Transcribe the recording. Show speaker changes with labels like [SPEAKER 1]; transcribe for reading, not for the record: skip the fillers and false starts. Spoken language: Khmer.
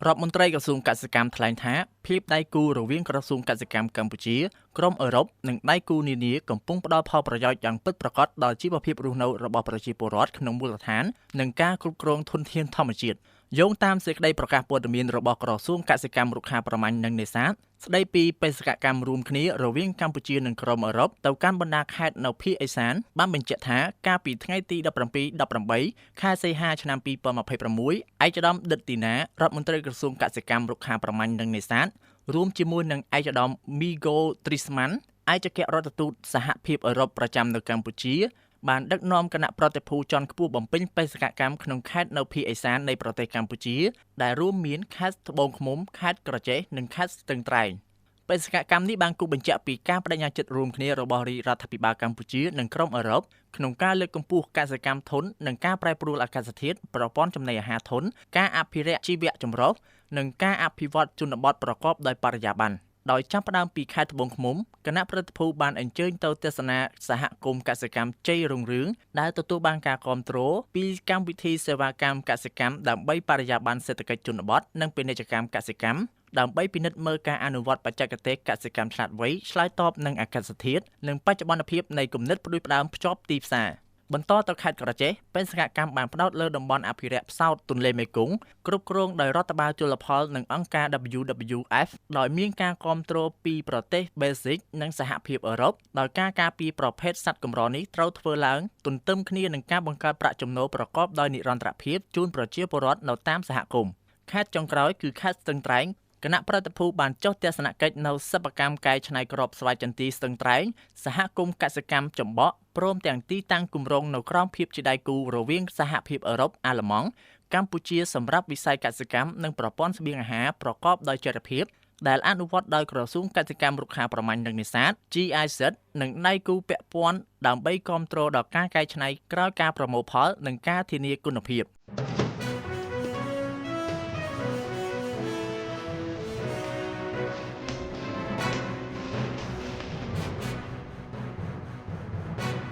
[SPEAKER 1] រដ្ឋមន្ត្រីក្រសួងកសិកម្មថ្លែងថាភាពដៃគូរវាងក្រសួងកសិកម្មកម្ពុជា ក្រុមអឺរ៉ុបនិងដៃគូនានាកំពុងផ្ដល់ផលប្រយោជន៍យ៉ាងពិតប្រាកដដល់ជីវភាពរស់នៅរបស់ប្រជាពលរដ្ឋក្នុងមូលដ្ឋាននិងការគ្រប់គ្រងធនធានធម្មជាតិយោងតាមសេចក្តីប្រកាសព័ត៌មានរបស់ក្រសួងកសិកម្មរុក្ខាប្រមាញ់និងនេសាទស្តីពីបេសកកម្មរួមគ្នារវាងកម្ពុជានិងក្រុមអឺរ៉ុបទៅកាន់បណ្ដាខេត្តនៅភាគឦសានបានបញ្ជាក់ថាកាលពីថ្ងៃទី17 18ខែសីហាឆ្នាំ2026ឯកឧត្តមឌិតទីណារដ្ឋមន្ត្រីក្រសួងកសិកម្មរុក្ខាប្រមាញ់និងនេសាទរួមជាមួយនឹងឯកឧត្តមមីហ្គោទ្រីស្ម៉ាន់ឯកអគ្គរដ្ឋទូតសហភាពអឺរ៉ុបប្រចាំនៅកម្ពុជាបានដឹកនាំគណៈប្រតិភូជាន់ខ្ពស់បំពេញបេសកកម្មក្នុងខេត្តនៅភាគឦសាននៃប្រទេសកម្ពុជាដែលរួមមានខេត្តត្បូងឃ្មុំខេត្តក្រចេះនិងខេត្តស្ទឹងត្រែងបេសកកម្មនេះបានគូសបញ្ជាក់ពីការប្តេជ្ញាចិត្តរួមគ្នារបស់រាជរដ្ឋាភិបាលកម្ពុជានិងក្រុមអឺរ៉ុបក្នុងការលើកកម្ពស់កសិកម្មធន់និងការប្រែប្រួលអាកាសធាតុប្រព័ន្ធចំណីអាហារធន់ការអភិរក្សជីវៈចម្រុះនិងការអភិវឌ្ឍជនបទប្រកបដោយបរិយាបន្នដោយចាប់ផ្ដើមពីខេត្តត្បូងឃ្មុំគណៈប្រតិភូបានអញ្ជើញទៅទស្សនាសហគមន៍កសិកម្មជ័យរុងរឿងដែលទទួលបានការគាំទ្រពីកម្មវិធីសេវាកម្មកសិកម្មដើម្បីបរិយាបន្នសេដ្ឋកិច្ចជនបទនិងពាណិជ្ជកម្មកសិកម្មដើម្បីពិនិត្យមើលការអនុវត្តបច្ចេកទេសកសិកម្មឆ្លាតវៃឆ្លើយតបនឹងអាកាសធាតុនិងបច្ចុប្បន្នភាពនៃគំនិតផ្ដួចផ្ដើមភ្ជាប់ទីផ្សារបន្តទៅខេត្តក្រចេះបេសកកម្មបានផ្ដោតលើតំបន់អភិរក្សផ្សោតទន្លេមេគង្គគ្រប់គ្រងដោយរដ្ឋបាលជលផលនិងអង្គការ WWF ដោយមានការគាំទ្រពីប្រទេសបែលហ្សិកនិងសហភាពអឺរ៉ុបដោយការការពារប្រភេទសត្វកម្រនេះត្រូវធ្វើឡើងទន្ទឹមគ្នានឹងការបង្កើតប្រាក់ចំណូលប្រកបដោយនិរន្តរភាពជូនប្រជាពលរដ្ឋនៅតាមសហគមន៍ខេត្តចុងក្រោយគឺខេត្តស្ទឹងត្រែងគណៈប្រតិភូបានចុះទស្សនកិច្ចនៅសិប្បកម្មកែច្នៃគ្រាប់ស្វាយចន្ទីស្ទឹងត្រែងសហគមន៍កសិកម្មចំបក់ព្រមទាំងទីតាំងគម្រោងនៅក្រោមភាពជាដៃគូរវាងសហភាពអឺរ៉ុបអាល្លឺម៉ង់កម្ពុជាសម្រាប់វិស័យកសិកម្មនិងប្រព័ន្ធស្បៀងអាហារប្រកបដោយចីរភាពដែលអនុវត្តដោយក្រសួងកសិកម្មរុក្ខាប្រមាញ់និងនេសាទ GIZ និងដៃគូពាក់ព័ន្ធដើម្បីគាំទ្រដល់ការកែច្នៃក្រោយការប្រមូលផលនិងការធានាគុណភាព។